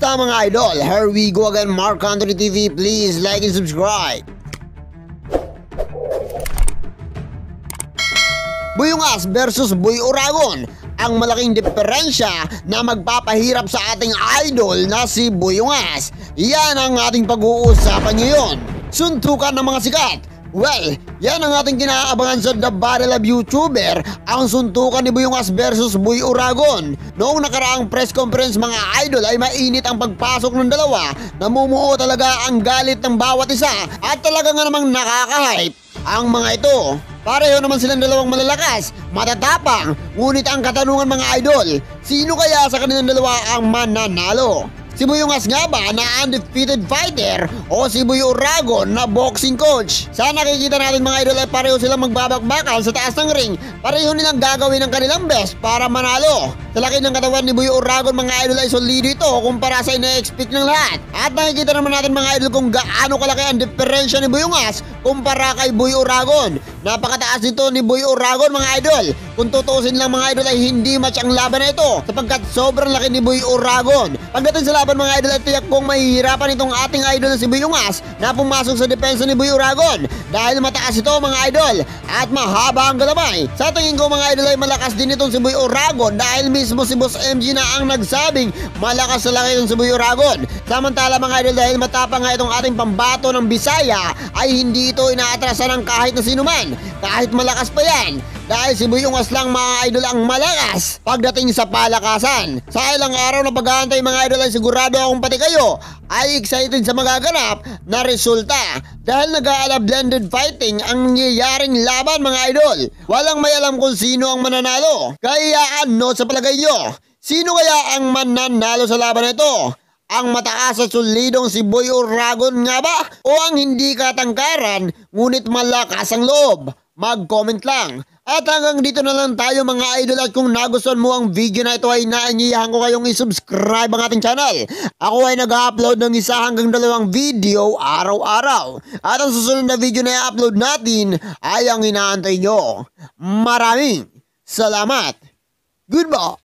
Kamusta mga idol? Here we go again, Mark Anthony TV. Please like and subscribe. Buyungas versus Boy Uragon. Ang malaking diferensya na magpapahirap sa ating idol na si Buyungas. Yan ang ating pag-uusapan ngayon. Suntukan ng mga sikat. Well, yan ang ating kinaabangan sa The Battle of YouTuber, ang suntukan ni Buyungas versus Boy Uragon. Noong nakaraang press conference mga idol ay mainit ang pagpasok ng dalawa. Namumuo talaga ang galit ng bawat isa at talaga nga namang nakaka-hype ang mga ito. Pareho naman silang dalawang malalakas, matatapang, ngunit ang katanungan mga idol, sino kaya sa kanilang dalawa ang mananalo? Si Buyungas nga ba na undefeated fighter o si Boy Uragon na boxing coach? Sa nakikita natin mga idol ay pareho silang magbabakbakan sa taas ng ring. Pareho nilang gagawin ang kanilang best para manalo. Sa laki ng katawan ni Boy Uragon mga idol ay solido ito kumpara sa ina-expect ng lahat. At nakikita naman natin mga idol kung gaano kalaki ang diferensya ni Buyungas kumpara kay Boy Uragon. Napakataas nito ni Boy Uragon mga idol. Kung tutuusin lang mga idol ay hindi match ang laban na ito sapagkat sobrang laki ni Boy Uragon. Pagdating sa laban mga idol ay tiyak kong mahihirapan itong ating idol na si Buyungas na pumasok sa depensa ni Boy Uragon dahil mataas ito mga idol at mahaba ang galamay. Sa tingin ko mga idol ay malakas din itong si Boy Uragon dahil mismo si Boss MG na ang nagsabing malakas na laki itong si Boy Uragon. Samantala mga idol dahil matapang nga itong ating pambato ng Bisaya ay hindi ito inaatrasan ng kahit na sino man, kahit malakas pa yan. Dahil si Buyungas lang mga idol ang malakas pagdating sa palakasan. Sa ilang araw na pag-aantay mga idol ay sigurado akong pati kayo ay excited sa magaganap na resulta. Dahil nag-aala blended fighting ang nangyayaring laban mga idol. Walang may alam kung sino ang mananalo. Kaya ano sa palagay nyo? Sino kaya ang mananalo sa laban na ito? Ang mataas at solidong si Boy Uragon nga ba? O ang hindi katangkaran ngunit malakas ang loob? Mag-comment lang. At hanggang dito na lang tayo mga idol at kung nagustuhan mo ang video na ito ay naanyayahan ko kayong i-subscribe ang ating channel. Ako ay nag-upload ng 1 hanggang 2 video araw-araw. At ang susunod na video na i-upload natin ay ang inaantay nyo. Maraming salamat. Goodbye.